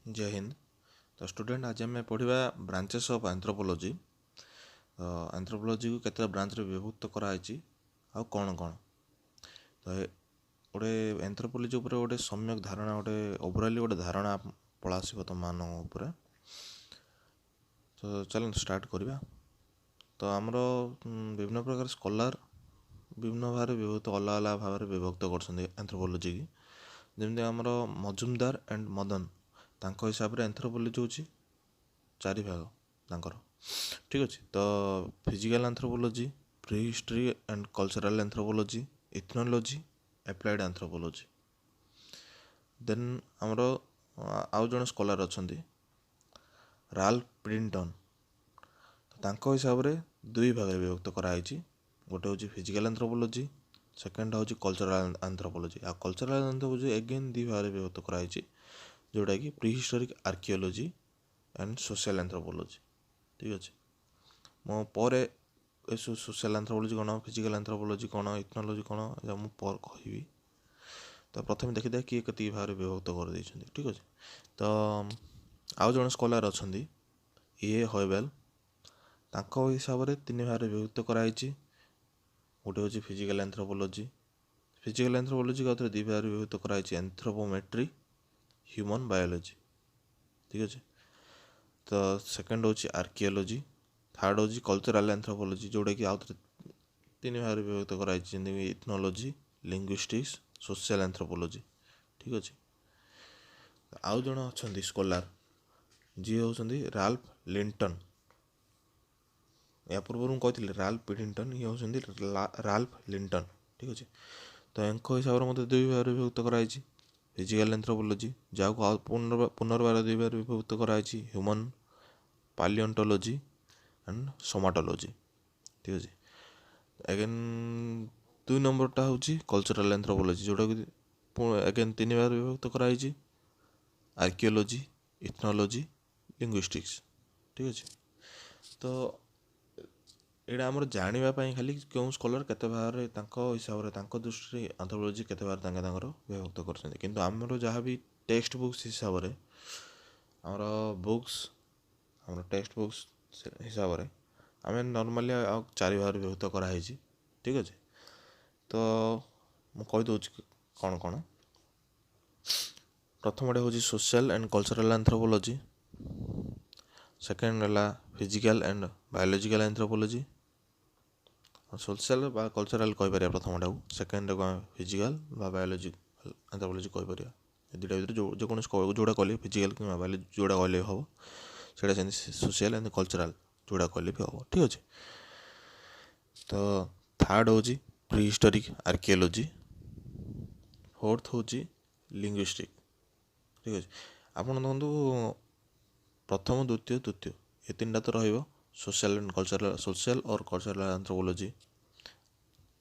ଜୟ ହିନ୍ଦ। ତ ଷ୍ଟୁଡେଣ୍ଟ, ଆଜି ଆମେ ପଢ଼ିବା ବ୍ରାଞ୍ଚେସ୍ ଅଫ୍ ଆନ୍ଥ୍ରୋପୋଲୋଜି। ତ ଆନ୍ଥ୍ରୋପୋଲୋଜିକୁ କେତେଟା ବ୍ରାଞ୍ଚରେ ବିଭକ୍ତ କରାହେଇଛି ଆଉ କ'ଣ କ'ଣ। ତ ଗୋଟେ ଆନ୍ଥ୍ରୋପୋଲୋଜି ଉପରେ ଗୋଟେ ସମ୍ୟକ ଧାରଣା, ଗୋଟେ ଓଭରାଲି ଗୋଟେ ଧାରଣା ପଳା ଆସିବ ତୁମମାନଙ୍କ ଉପରେ। ତ ଚାଲନ୍ତୁ ଷ୍ଟାର୍ଟ କରିବା। ତ ଆମର ବିଭିନ୍ନ ପ୍ରକାର ସ୍କଲାର ବିଭିନ୍ନ ଭାବରେ ବିଭକ୍ତ, ଅଲଗା ଅଲଗା ଭାବରେ ବିଭକ୍ତ କରୁଛନ୍ତି ଆନ୍ଥ୍ରୋପୋଲୋଜିକି। ଯେମିତି ଆମର ମଜୁମଦାର ଆଣ୍ଡ ମଦନ, ତାଙ୍କ ହିସାବରେ ଆନ୍ଥ୍ରୋପୋଲୋଜି ହେଉଛି ଚାରି ଭାଗ ତାଙ୍କର। ଠିକ୍ ଅଛି। ତ physical anthropology, pre history and cultural anthropology, ethnology, applied anthropology. Then ଆମର ଆଉ ଜଣେ ସ୍କଲାର ଅଛନ୍ତି ରାଲ୍ଫ ପ୍ରିଣ୍ଟନ୍। ତ ତାଙ୍କ ହିସାବରେ ଦୁଇ ଭାଗରେ ବିଭକ୍ତ କରାହେଇଛି। ଗୋଟେ ହେଉଛି ଫିଜିକାଲ ଆନ୍ଥ୍ରୋପୋଲୋଜି, ସେକେଣ୍ଡ ହେଉଛି କଲଚରାଲ ଆନ୍ଥ୍ରୋପୋଲୋଜି। ଆଉ କଲଚରାଲ ଆନ୍ଥ୍ରୋପୋଲୋଜି ଏଗେନ୍ ଦୁଇ ଭାଗରେ ବିଭକ୍ତ କରାହେଇଛି, ଯେଉଁଟାକି pre historic archaeology and social anthropology. ଠିକ୍ ଅଛି। ମୁଁ ପରେ ଏସବୁ ସୋସିଆଲ ଆନ୍ଥ୍ରୋପୋଲୋଜି କ'ଣ, ଫିଜିକାଲ ଆନ୍ଥ୍ରୋପୋଲୋଜି କ'ଣ, ଇଥନୋଲୋଜି କ'ଣ, ଏଇଟା ମୁଁ ପରେ କହିବି। ତ ପ୍ରଥମେ ଦେଖିଦେବା କିଏ କେତିକି ଭାଗରେ ବିଭକ୍ତ କରିଦେଇଛନ୍ତି। ଠିକ୍ ଅଛି। ତ ଆଉ ଜଣେ ସ୍କଲାର ଅଛନ୍ତି ଏ ହଏବେଲ, ତାଙ୍କ ହିସାବରେ ତିନି ଭାଗରେ ବିଭକ୍ତ କରାହେଇଛି। ଗୋଟେ ହେଉଛି ଫିଜିକାଲ ଆନ୍ଥ୍ରୋପୋଲୋଜି। ଫିଜିକାଲ ଆନ୍ଥ୍ରୋପୋଲୋଜିକୁ ଆଉ ଥରେ ଦୁଇ ଭାଗରେ ବିଭକ୍ତ କରାହେଇଛି, ଆନ୍ଥ୍ରୋପୋମେଟ୍ରି, ହ୍ୟୁମାନ୍ ବାୟୋଲୋଜି। ଠିକ୍ ଅଛି। ତ ସେକେଣ୍ଡ ହେଉଛି ଆର୍କିଓଲୋଜି, ଥାର୍ଡ଼ ହେଉଛି କଲଚରାଲ ଆନ୍ଥ୍ରୋପୋଲୋଜି, ଯେଉଁଟାକି ଆଉ ଥରେ ତିନି ଭାଗରେ ବିଭକ୍ତ କରାହେଇଛି, ଯେମିତିକି ଇଥନୋଲୋଜି, ଲିଙ୍ଗୁଇଷ୍ଟିକ୍ସ, ସୋସିଆଲ ଆନ୍ଥ୍ରୋପୋଲୋଜି। ଠିକ୍ ଅଛି। ଆଉ ଜଣେ ଅଛନ୍ତି ସ୍କଲାର ଯିଏ ହେଉଛନ୍ତି ରାଲ୍ଫ ଲିଣ୍ଟନ୍। ଏହା ପୂର୍ବରୁ ମୁଁ କହିଥିଲି ରାଲ୍ଫ ପିଡିଣ୍ଟନ୍, ଇଏ ହେଉଛନ୍ତି ରାଲ୍ଫ ଲିଣ୍ଟନ୍। ଠିକ୍ ଅଛି। ତ ୟାଙ୍କ ହିସାବରେ ମଧ୍ୟ ଦୁଇ ଭାଗରେ ବିଭକ୍ତ କରାହେଇଛି, ଫିଜିକାଲ ଆନ୍ଥ୍ରୋପୋଲୋଜି, ଯାହାକୁ ଆଉ ପୁନର୍ବାର ଦୁଇ ଭାଗରେ ବିଭକ୍ତ କରାହେଇଛି, ହ୍ୟୁମାନ୍ ପାଲିଅଣ୍ଟୋଲୋଜି ଆଣ୍ଡ ସୋମାଟୋଲୋଜି। ଠିକ୍ ଅଛି। ଏଗେନ୍ ଦୁଇ ନମ୍ବରଟା ହେଉଛି କଲଚରାଲ ଆନ୍ଥ୍ରୋପୋଲୋଜି, ଯେଉଁଟାକି ଏଗେନ୍ ତିନି ଭାଗରେ ବିଭକ୍ତ କରାହେଇଛି, ଆର୍କିଓଲୋଜି, ଇଥନୋଲୋଜି, ଲିଙ୍ଗୁଇଷ୍ଟିକ୍ସ। ଠିକ୍ ଅଛି। ତ ଏଇଟା ଆମର ଜାଣିବା ପାଇଁ ଖାଲି କେଉଁ ସ୍କଲାର କେତେ ଭାଗରେ ତାଙ୍କ ହିସାବରେ ତାଙ୍କ ଦୃଷ୍ଟିରେ ଆନ୍ଥ୍ରୋପୋଲୋଜି କେତେ ଭାଗରେ ତାଙ୍କେ ତାଙ୍କର ବିଭକ୍ତ କରିଛନ୍ତି। କିନ୍ତୁ ଆମର ଯାହା ବି ଟେକ୍ସଟ ବୁକ୍ସ ହିସାବରେ, ଆମର ବୁକ୍ସ, ଆମର ଟେକ୍ସଟ ବୁକ୍ସ ହିସାବରେ ଆମେ ନର୍ମାଲି ଆଉ ଚାରି ଭାଗରେ ବିଭକ୍ତ କରାହେଇଛି। ଠିକ୍ ଅଛି। ତ ମୁଁ କହିଦେଉଛି କ'ଣ କ'ଣ। ପ୍ରଥମଟା ହେଉଛି social and cultural anthropology, second ହେଲା physical and biological anthropology. Social ବା କଲଚରାଲ କହିପାରିବା ପ୍ରଥମଟାକୁ, ସେକେଣ୍ଡଟାକୁ ଆମେ ଫିଜିକାଲ ବା ବାୟୋଲୋଜିକାଲ ଆନ୍ଥ୍ରୋପୋଲୋଜି କହିପାରିବା। ଏ ଦୁଇଟା ଭିତରେ ଯେଉଁ ଯେକୌଣସି ଯେଉଁଟା କହିଲେ ଫିଜିକାଲ କିମ୍ବା ବାୟୋଲୋଜି ଯେଉଁଟା କହିଲେ ବି ହେବ, ସେଇଟା ସେମିତି ସୋସିଆଲ ଆଣ୍ଡ କଲଚରାଲ ଯେଉଁଟା କହିଲେ ବି ହେବ। ଠିକ୍ ଅଛି। ତ ଥାର୍ଡ଼ ହେଉଛି ପ୍ରି ହିଷ୍ଟୋରିକ୍ ଆର୍କିଓଲୋଜି, ଫୋର୍ଥ ହେଉଛି ଲିଙ୍ଗୁଇଷ୍ଟିକ୍। ଠିକ୍ ଅଛି। ଆପଣ ଦେଖନ୍ତୁ ପ୍ରଥମ, ଦ୍ୱିତୀୟ, ତୃତୀୟ ଏ ତିନିଟା ତ ରହିବ social and cultural, social or cultural anthropology.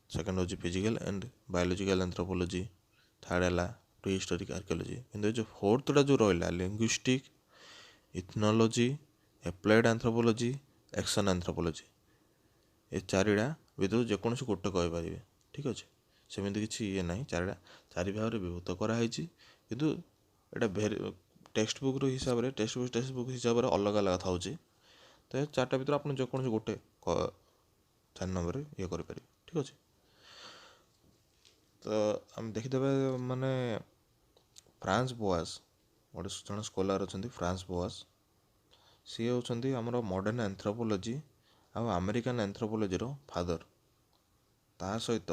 Second ହେଉଛି physical and biological anthropology, third ହେଲା ପ୍ରି ହିଷ୍ଟୋରିକ୍ ଆର୍କିଓଲୋଜି। କିନ୍ତୁ ଏ ଯେଉଁ ଫୋର୍ଥଟା ଯେଉଁ ରହିଲା linguistic, ethnology, applied anthropology, action anthropology, ଏ ଚାରିଟା ଭିତରୁ ଯେକୌଣସି ଗୋଟେ କହିପାରିବେ। ଠିକ୍ ଅଛି। ସେମିତି କିଛି ଇଏ ନାହିଁ, ଚାରିଟା ଚାରି ଭାଗରେ ବିଭକ୍ତ କରାହେଇଛି। କିନ୍ତୁ ଏଇଟା ଭେରି ଟେକ୍ସଟ ବୁକ୍ର ହିସାବରେ, ଟେକ୍ସଟ ବୁକ୍ ହିସାବରେ ଅଲଗା ଅଲଗା ଥାଉଛି। ତ ଏ ଚାରିଟା ଭିତରୁ ଆପଣ ଯେକୌଣସି ଗୋଟେ ଚାରି ନମ୍ବରରେ ଇଏ କରିପାରିବେ। ଠିକ୍ ଅଛି। ତ ଆମେ ଦେଖିଦେବା, ମାନେ ଫ୍ରାନ୍ସ ବୋଆସ୍ ଗୋଟେ ଜଣେ ସ୍କଲାର ଅଛନ୍ତି, ଫ୍ରାନ୍ସ ବୋଆସ୍, ସିଏ ହେଉଛନ୍ତି ଆମର ମଡ଼ର୍ଣ୍ଣ ଆନ୍ଥ୍ରୋପୋଲୋଜି ଆଉ ଆମେରିକାନ ଆନ୍ଥ୍ରୋପୋଲୋଜିର ଫାଦର। ତା ସହିତ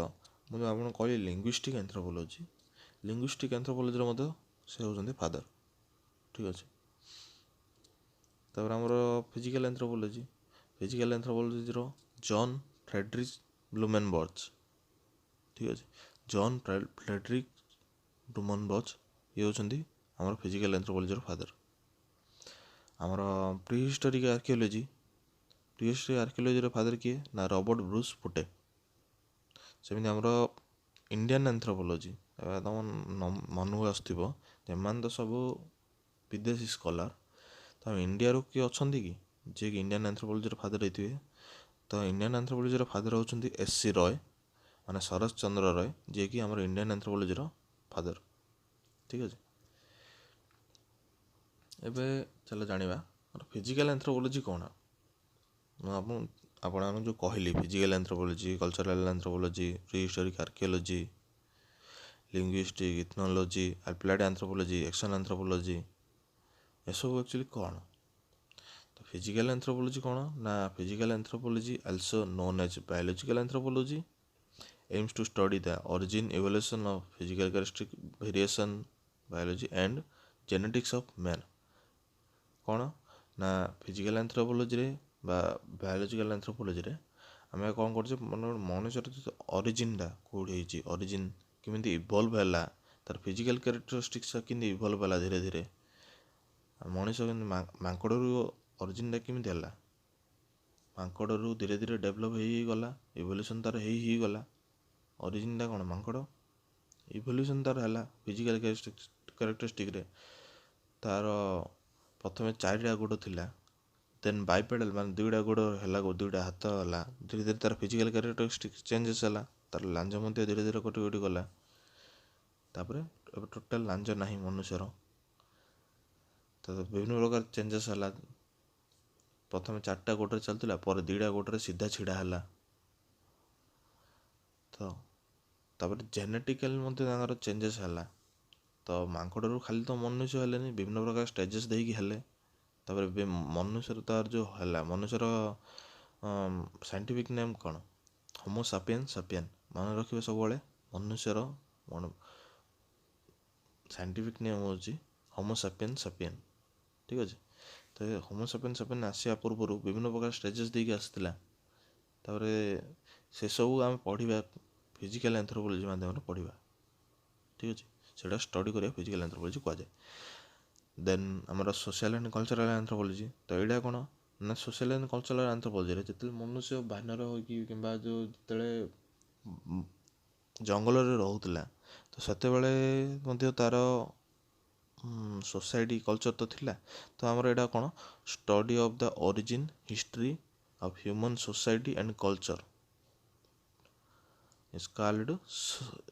ମୁଁ ଯେଉଁ ଆପଣଙ୍କୁ କହିଲି ଲିଙ୍ଗୁଇଷ୍ଟିକ୍ ଆନ୍ଥ୍ରୋପୋଲୋଜି, ଲିଙ୍ଗୁଇଷ୍ଟିକ୍ ଆନ୍ଥ୍ରୋପୋଲୋଜିର ମଧ୍ୟ ସେ ହେଉଛନ୍ତି ଫାଦର। ଠିକ୍ ଅଛି। ତାପରେ ଆମର ଫିଜିକାଲ ଆନ୍ଥ୍ରୋପୋଲୋଜି, ଫିଜିକାଲ ଆନ୍ଥ୍ରୋପୋଲୋଜିର ଜନ୍ ଫ୍ରେଡରିକ୍ ବ୍ଲୁମେନବର୍ଚ। ଠିକ୍ ଅଛି। ଜନ୍ ଫ୍ରେଡରିକ୍ ବ୍ଲୁମେନବର୍ଚ ଇଏ ହେଉଛନ୍ତି ଆମର ଫିଜିକାଲ ଆନ୍ଥ୍ରୋପୋଲୋଜିର ଫାଦର। ଆମର prehistoric archaeology, prehistoric ଆର୍କିଓଲୋଜିର ଫାଦର କିଏ ନା ରବର୍ଟ ବ୍ରୁସ୍ ଫୁଟେ। ସେମିତି ଆମର ଇଣ୍ଡିଆନ୍ ଆନ୍ଥ୍ରୋପୋଲୋଜି, ଏବେ ତମ ମନକୁ ଆସୁଥିବ ଏମାନେ ତ ସବୁ ବିଦେଶୀ ସ୍କଲାର, ତ ଇଣ୍ଡିଆରୁ କିଏ ଅଛନ୍ତି କି ଯିଏକି ଇଣ୍ଡିଆନ୍ ଆନ୍ଥ୍ରୋପୋଲୋଜିର ଫାଦର ହେଇଥିବେ? ତ ଇଣ୍ଡିଆନ୍ ଆନ୍ଥ୍ରୋପୋଲୋଜିର ଫାଦର ହେଉଛନ୍ତି ଏସ୍ ସି ରୟ, ମାନେ ଶରତ ଚନ୍ଦ୍ର ରୟ, ଯିଏକି ଆମର ଇଣ୍ଡିଆନ୍ ଆନ୍ଥ୍ରୋପୋଲୋଜିର ଫାଦର। ଠିକ୍ ଅଛି। ଏବେ ଚାଲ ଜାଣିବା ଫିଜିକାଲ୍ ଆନ୍ଥ୍ରୋପୋଲୋଜି କ'ଣ। ମୁଁ ଆପଣମାନଙ୍କୁ ଯେଉଁ କହିଲି physical anthropology, cultural anthropology, prehistoric archaeology, linguistic, ethnology, applied anthropology, action anthropology, ଏସବୁ ଆକ୍ଚୁଆଲି କ'ଣ? ତ ଫିଜିକାଲ୍ ଆନ୍ଥ୍ରୋପୋଲୋଜି କ'ଣ ନା, physical anthropology also known as biological anthropology aims to study the origin, evolution of physical characteristic, variation, biology and genetics of man। କ'ଣ ନା physical ଆନ୍ଥ୍ରୋପୋଲୋଜିରେ ବା biological ଆନ୍ଥ୍ରୋପୋଲୋଜିରେ ଆମେ କ'ଣ କରୁଛେ, ମାନେ ମଣିଷର ଅରିଜିନ୍ଟା କେଉଁଠି ହେଇଛି, ଅରିଜିନ୍ କେମିତି ଇଭଲ୍ଭ ହେଲା, ତାର ଫିଜିକାଲ୍ କ୍ୟାରେକ୍ଟରିଷ୍ଟିକ୍ସ କେମିତି ଇଭଲ୍ଭ ହେଲା ଧୀରେ ଧୀରେ, ମଣିଷ କେମିତି ମାଙ୍କଡ଼ରୁ ଅରିଜିନ୍ଟା କେମିତି ହେଲା, ମାଙ୍କଡ଼ରୁ ଧୀରେ ଧୀରେ ଡେଭଲପ୍ ହେଇଗଲା, ଇଭଲ୍ୟୁସନ୍ ତାର ହେଇ ହେଇଗଲା। ଅରିଜିନ୍ଟା କ'ଣ ମାଙ୍କଡ଼, ଇଭଲ୍ୟୁସନ୍ ତାର ହେଲା ଫିଜିକାଲ୍ କ୍ୟାରେକ୍ଟରିଷ୍ଟିକ୍ରେ। ତାର ପ୍ରଥମେ 4ଟା ଗୋଡ଼ ଥିଲା, ଦେନ୍ ବାଇପେଡ଼ାଲ୍ ମାନେ 2ଟା ଗୋଡ଼ ହେଲା, 2ଟା ହାତ ହେଲା, ଧୀରେ ଧୀରେ ତାର ଫିଜିକାଲ୍ କ୍ୟାରେକ୍ଟରିଷ୍ଟିକ୍ ଚେଞ୍ଜେସ୍ ହେଲା, ତାର ଲାଞ୍ଜ ମଧ୍ୟ ଧୀରେ ଧୀରେ କଟି କଟି ଗଲା। ତାପରେ ଏବେ ଟୋଟାଲ୍ ଲାଞ୍ଜ ନାହିଁ ମନୁଷ୍ୟର। ତ ବିଭିନ୍ନ ପ୍ରକାର ଚେଞ୍ଜେସ୍ ହେଲା। ପ୍ରଥମେ 4ଟା ଗୋଡ଼ରେ ଚାଲୁଥିଲା, ପରେ 2ଟା ଗୋଡ଼ରେ ସିଧା ଛିଡ଼ା ହେଲା। ତ ତାପରେ ଜେନେଟିକାଲି ମଧ୍ୟ ତାଙ୍କର ଚେଞ୍ଜେସ୍ ହେଲା। ତ ମାଙ୍କଡ଼ରୁ ଖାଲି ତ ମନୁଷ୍ୟ ହେଲେନି, ବିଭିନ୍ନ ପ୍ରକାର ଷ୍ଟେଜେସ୍ ଦେଇକି ହେଲେ। ତାପରେ ମନୁଷ୍ୟର ତାର ଯେଉଁ ହେଲା, ମନୁଷ୍ୟର ସାଇଣ୍ଟିଫିକ୍ ନେମ୍ କ'ଣ? ହୋମୋ ସାପିଏନ୍ ସାପିଏନ୍। ମନେ ରଖିବେ ସବୁବେଳେ, ମନୁଷ୍ୟର ସାଇଣ୍ଟିଫିକ୍ ନେମ୍ ହେଉଛି ହୋମୋ ସାପିଏନ୍ ସାପିଏନ୍। ଠିକ୍ ଅଛି। ତ ହୋମୋ ସାପିଏନ୍ ସାପିଏନ୍ ଆସିବା ପୂର୍ବରୁ ବିଭିନ୍ନ ପ୍ରକାର ଷ୍ଟେଜେସ୍ ଦେଇକି ଆସିଥିଲା। ତାପରେ ସେସବୁ ଆମେ ପଢ଼ିବା ଫିଜିକାଲ୍ ଆନ୍ଥ୍ରୋପୋଲୋଜି ମାଧ୍ୟମରେ ପଢ଼ିବା। ଠିକ୍ ଅଛି, ସେଇଟା ଷ୍ଟଡି କରିବା ଫିଜିକାଲ୍ ଆନ୍ଥ୍ରୋପୋଲୋଜି କୁହାଯାଏ। ଦେନ୍ ଆମର ସୋସିଆଲ୍ ଆଣ୍ଡ କଲଚରାଲ୍ ଆନ୍ଥ୍ରୋପୋଲୋଜି। ତ ଏଇଟା କ'ଣ ନା, ସୋସିଆଲ୍ ଆଣ୍ଡ କଲଚରାଲ୍ ଆନ୍ଥ୍ରୋପୋଲୋଜିରେ ଯେତେବେଳେ ମନୁଷ୍ୟ ବାନର ହୋଇକି କିମ୍ବା ଯେଉଁ ଯେତେବେଳେ ଜଙ୍ଗଲରେ ରହୁଥିଲା, ତ ସେତେବେଳେ ମଧ୍ୟ ତାର ସୋସାଇଟି କଲଚର୍ ତ ଥିଲା। ତ ଆମର ଏଇଟା କ'ଣ, study of the origin, history of human society and culture is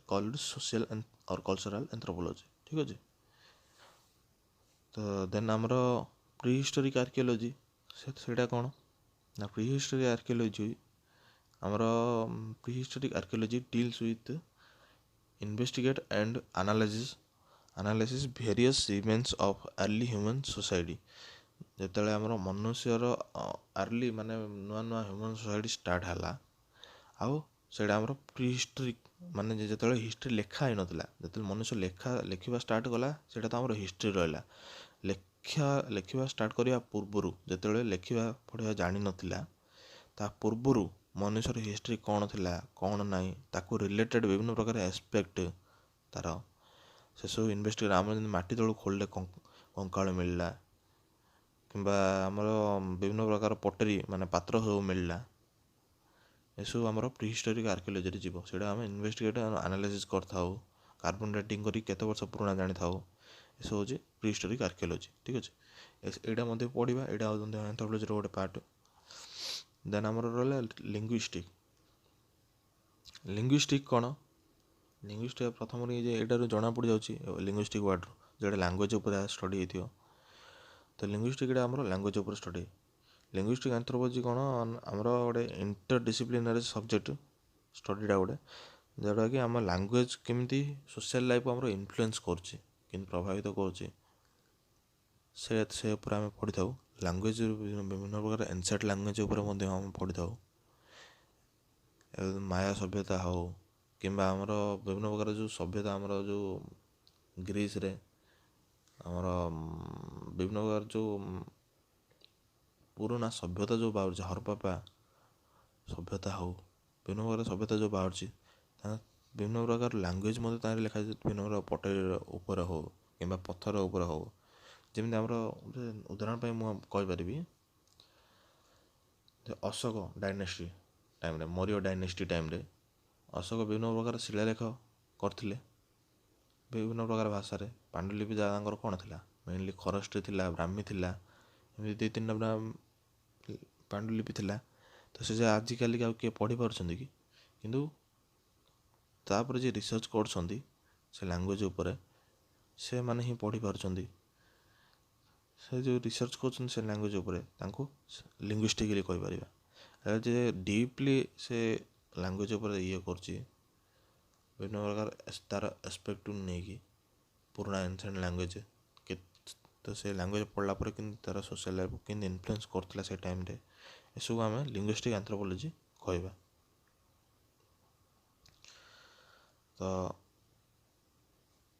called social and or cultural anthropology। ଠିକ୍ ଅଛି। ତ ଦେନ୍ ଆମର ପ୍ରି ହିଷ୍ଟୋରିକ୍ ଆର୍କିଓଲୋଜି, ସେଇଟା କ'ଣ ନା, ପ୍ରି ହିଷ୍ଟୋରିକ୍ ଆର୍କିଓଲୋଜି ଆମର prehistoric archaeology deals with investigate and analysis various remains of early human society। ଯେତେବେଳେ ଆମର ମନୁଷ୍ୟର ଆର୍ଲି ମାନେ ନୂଆ ନୂଆ ହ୍ୟୁମାନ୍ ସୋସାଇଟି ଷ୍ଟାର୍ଟ ହେଲା, ଆଉ ସେଇଟା ଆମର ପ୍ରି ହିଷ୍ଟ୍ରିକ୍ ମାନେ ଯେତେବେଳେ ହିଷ୍ଟ୍ରି ଲେଖା ହେଇନଥିଲା, ଯେତେବେଳେ ମନୁଷ୍ୟ ଲେଖିବା ଷ୍ଟାର୍ଟ କଲା, ସେଇଟା ତ ଆମର ହିଷ୍ଟ୍ରି ରହିଲା। ଲେଖିବା ଷ୍ଟାର୍ଟ କରିବା ପୂର୍ବରୁ ଯେତେବେଳେ ଲେଖିବା ପଢ଼ିବା ଜାଣିନଥିଲା, ତା ପୂର୍ବରୁ ମନୁଷ୍ୟର ହିଷ୍ଟ୍ରି କ'ଣ ଥିଲା କ'ଣ ନାହିଁ, ତାକୁ ରିଲେଟେଡ଼ ବିଭିନ୍ନ ପ୍ରକାର ଆସ୍ପେକ୍ଟ ତାର ସେସବୁ ଇନଭେଷ୍ଟିଗେଟ୍। ଆମର ଯେମିତି ମାଟି ତଳୁ ଖୋଳିଲେ କଙ୍କାଳ ମିଳିଲା, କିମ୍ବା ଆମର ବିଭିନ୍ନ ପ୍ରକାର ପଟେରୀ ମାନେ ପାତ୍ର ସବୁ ମିଳିଲା, ଏସବୁ ଆମର ପ୍ରି ହିଷ୍ଟୋରିକ୍ ଆର୍କିଓଲୋଜିରେ ଯିବ। ସେଇଟା ଆମେ ଇନଭେଷ୍ଟିଗେଟ୍ ଆନାଲିସିସ୍ କରିଥାଉ, କାର୍ବନ ଡେଟିଂ କରି କେତେ ବର୍ଷ ପୁରୁଣା ଜାଣିଥାଉ। ଏସବୁ ହେଉଛି ପ୍ରି ହିଷ୍ଟୋରିକ୍ ଆର୍କିଓଲୋଜି। ଠିକ୍ ଅଛି, ଏଇଟା ମଧ୍ୟ ପଢ଼ିବା, ଏଇଟା ମଧ୍ୟ ଆନ୍ଥ୍ରୋପୋଲୋଜିର ଗୋଟେ ପାର୍ଟ। ଦେନ୍ ଆମର ରହିଲା ଲିଙ୍ଗୁଇଷ୍ଟିକ୍। ଲିଙ୍ଗୁଇଷ୍ଟିକ୍ କ'ଣ? ଲିଙ୍ଗୁଇଷ୍ଟିକ୍ ପ୍ରଥମରୁ ଯେ ଏଇଟାରୁ ଜଣା ପଡ଼ିଯାଉଛି ଲିଙ୍ଗୁଇଷ୍ଟିକ୍ ୱାର୍ଡ଼ରୁ, ଯେଉଁଟା ଲାଙ୍ଗୁଏଜ୍ ଉପରେ ଷ୍ଟଡ଼ି ହେଇଥିବ। ତ ଲିଙ୍ଗୁଇଷ୍ଟିକ୍ ଏଇଟା ଆମର ଲାଙ୍ଗୁଏଜ୍ ଉପରେ ଷ୍ଟଡ଼ି। ଲିଙ୍ଗୁଇଷ୍ଟିକ୍ ଆନ୍ଥ୍ରୋପୋଲୋଜି କ'ଣ, ଆମର ଗୋଟେ ଇଣ୍ଟର ଡିସିପ୍ଲିନାରୀ ସବଜେକ୍ଟ ଷ୍ଟଡ଼ିଟା ଗୋଟେ, ଯେଉଁଟାକି ଆମ ଲାଙ୍ଗୁଏଜ୍ କେମିତି ସୋସିଆଲ୍ ଲାଇଫ୍ ଆମର ଇନଫ୍ଲୁଏନ୍ସ କରୁଛି, କେମିତି ପ୍ରଭାବିତ କରୁଛି, ସେ ଉପରେ ଆମେ ପଢ଼ିଥାଉ। ଲାଙ୍ଗୁଏଜ୍ ବିଭିନ୍ନ ପ୍ରକାର ଏନସିଏଣ୍ଟ ଲାଙ୍ଗୁଏଜ୍ ଉପରେ ମଧ୍ୟ ଆମେ ପଢ଼ିଥାଉ। ମାୟା ସଭ୍ୟତା ହଉ କିମ୍ବା ଆମର ବିଭିନ୍ନ ପ୍ରକାର ଯେଉଁ ସଭ୍ୟତା ଆମର ଯେଉଁ ଗ୍ରୀସରେ ଆମର ବିଭିନ୍ନ ପ୍ରକାର ଯେଉଁ ପୁରୁଣା ସଭ୍ୟତା ଯେଉଁ ବାହାରୁଛି, ହରପ୍ପା ସଭ୍ୟତା ହଉ, ବିଭିନ୍ନ ପ୍ରକାର ସଭ୍ୟତା ଯେଉଁ ବାହାରୁଛି, ବିଭିନ୍ନ ପ୍ରକାର ଲାଙ୍ଗୁଏଜ୍ ମଧ୍ୟ ତାହିଁରେ ଲେଖାଯାଇଛି, ବିଭିନ୍ନ ପ୍ରକାର ପଟେରୀ ଉପରେ ହଉ କିମ୍ବା ପଥର ଉପରେ ହଉ। ଯେମିତି ଆମର ଗୋଟେ ଉଦାହରଣ ପାଇଁ ମୁଁ କହିପାରିବି ଯେ ଅଶୋକ ଡାଇନେଷ୍ଟି ଟାଇମ୍ରେ, ମୌର୍ଯ୍ୟ ଡାଇନେଷ୍ଟି ଟାଇମ୍ରେ ଅଶୋକ ବିଭିନ୍ନ ପ୍ରକାର ଶିଳାଲେଖ କରିଥିଲେ ବିଭିନ୍ନ ପ୍ରକାର ଭାଷାରେ। ପାଣ୍ଡୁଲିପି ଯାହା ତାଙ୍କର କ'ଣ ଥିଲା, ମେନଲି ଖରଷ୍ଟି ଥିଲା, ବ୍ରାହ୍ମୀ ଥିଲା, ଏମିତି 2-3ଟା ପାଣ୍ଡୁଲିପି ଥିଲା। ତ ସେ ଯେ ଆଜିକାଲିକା ଆଉ କିଏ ପଢ଼ିପାରୁଛନ୍ତି କି? କିନ୍ତୁ ତାପରେ ଯିଏ ରିସର୍ଚ୍ଚ କରୁଛନ୍ତି ସେ ଲାଙ୍ଗୁଏଜ୍ ଉପରେ, ସେମାନେ ହିଁ ପଢ଼ିପାରୁଛନ୍ତି। ସେ ଯେଉଁ ରିସର୍ଚ୍ଚ କରୁଛନ୍ତି ସେ ଲାଙ୍ଗୁଏଜ୍ ଉପରେ, ତାଙ୍କୁ ଲିଙ୍ଗୁଇଷ୍ଟିକାଲି କହିପାରିବା। ଯେ ଡିପଲି ସେ ଲାଙ୍ଗୁଏଜ୍ ଉପରେ ଇଏ କରୁଛି, ବିଭିନ୍ନ ପ୍ରକାର ତାର ଆସ୍ପେକ୍ଟକୁ ନେଇକି, ପୁରୁଣା ଏନସିଏଣ୍ଟ ଲାଙ୍ଗୁଏଜ୍, ତ ସେ ଲାଙ୍ଗୁଏଜ୍ ପଢ଼ିଲା ପରେ କେମିତି ତାର ସୋସିଆଲ ଲାଇଫ୍ କେମିତି ଇନଫ୍ଲୁଏନ୍ସ କରୁଥିଲା ସେ ଟାଇମ୍ରେ, ଏସବୁ ଆମେ ଲିଙ୍ଗୁଇଷ୍ଟିକ୍ ଆନ୍ଥ୍ରୋପୋଲୋଜି କହିବା। ତ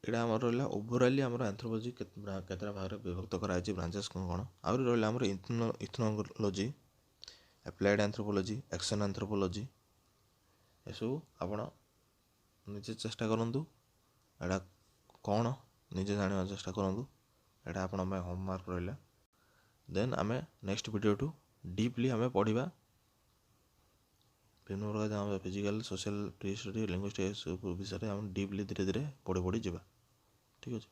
ଏଇଟା ଆମର ରହିଲା ଓଭରାଲି ଆମର ଆନ୍ଥ୍ରୋପୋଲୋଜି କେତେଟା ଭାଗରେ ବିଭକ୍ତ କରାଯାଇଛି, ବ୍ରାଞ୍ଚେସ୍ କ'ଣ କ'ଣ। ଆହୁରି ରହିଲା ଆମର ଇଥନୋଲୋଜି, ଆପ୍ଲାଏଡ଼ ଆନ୍ଥ୍ରୋପୋଲୋଜି, ଆକ୍ସନ୍ ଆନ୍ଥ୍ରୋପୋଲୋଜି। ଏସବୁ ଆପଣ ନିଜେ ଚେଷ୍ଟା କରନ୍ତୁ, ଏଇଟା କ'ଣ ନିଜେ ଜାଣିବାକୁ ଚେଷ୍ଟା କରନ୍ତୁ। ଏଇଟା ଆପଣଙ୍କ ପାଇଁ ହୋମୱାର୍କ ରହିଲା। ଦେନ୍ ଆମେ ନେକ୍ସଟ ଭିଡ଼ିଓଠୁ ଡିପଲି ଆମେ ପଢ଼ିବା ବିଭିନ୍ନ ପ୍ରକାର ଆମ ଫିଜିକାଲ, ସୋସିଆଲ, ପ୍ରିହିଷ୍ଟୋରି, ଲିଙ୍ଗୁଇଷ୍ଟିକ୍, ଏସବୁ ବିଷୟରେ ଆମେ ଡିପଲି ଧୀରେ ଧୀରେ ପଢ଼ି ପଢ଼ି ଯିବା। ଠିକ୍ ଅଛି।